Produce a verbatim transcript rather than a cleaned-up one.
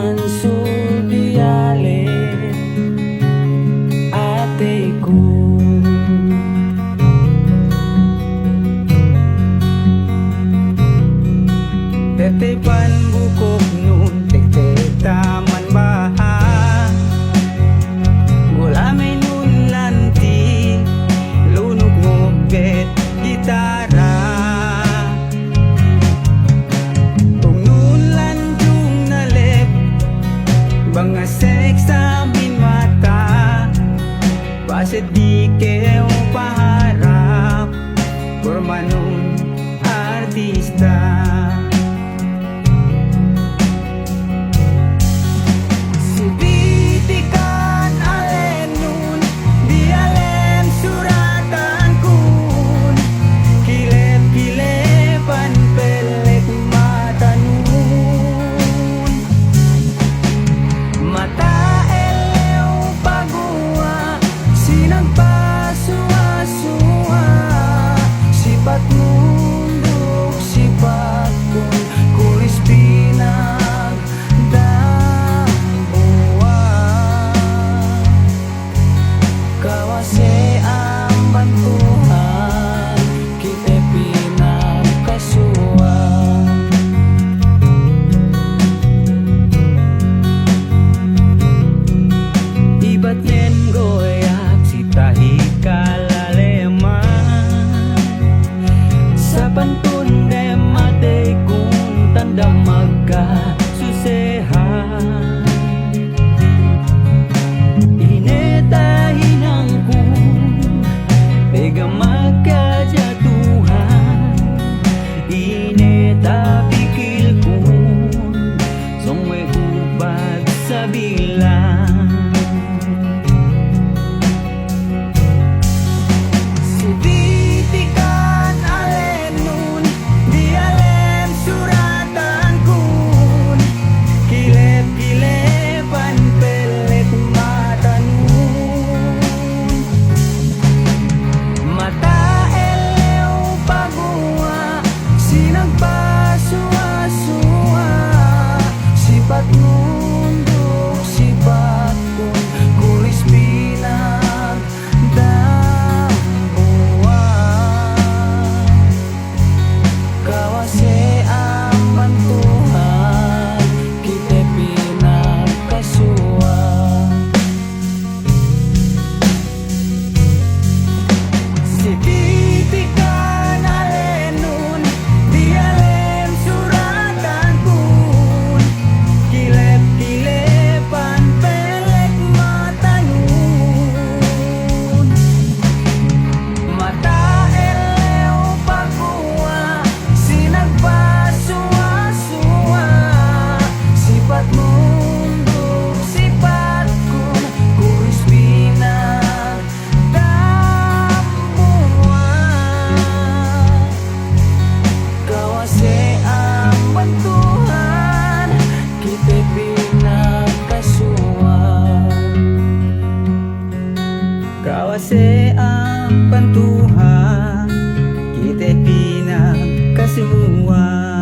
Ansud diyalem ateyku. Tetepan bukuknun tektek taman baha', gulame' nun lanti', lunuk ngobbet gitara. Ung nun lanjung nalep, bang asek samin mata, paseddi kew paharap, pormanun artista. Si titikan alenun diyalem suratankun, kilep-kilepan pelek matanun. Mata ellew paguwa' sinag pasuwa-suwa, sipatnun duk sipatkun kulis pinagdambuwa'. Kawase amban Tuhan kite pinagkasuwa'. Ibat nen goyak si tahik kalaleman, sapantun dem ateykun tanda' magkasusehan. Ine tahinangkun, tega magkajatuhan, ine tapikilkun, sōng we' ku pagsabilan. Si titikan alenun diyalem suratankun, kilep-kilepan pelek matanun. Mata ellew paguwa' sinag pasuwa-suwa, sipatnun duk sipatkun kulis pinagdambuwa'. Kawase amban Tuhan kite pinagkasuwa'. Si titikan alenun diyalem suratankun, kilep-kilepan pelek matanun. Mata ellew paguwa' sinag pasuwa-suwa, sipatnun duk sipatkun kulis pinagdambuwa'. Kawase amban Tuhan kite pinagkasuwa'. Kawase amban Tuhan kite pinagkasuwa'.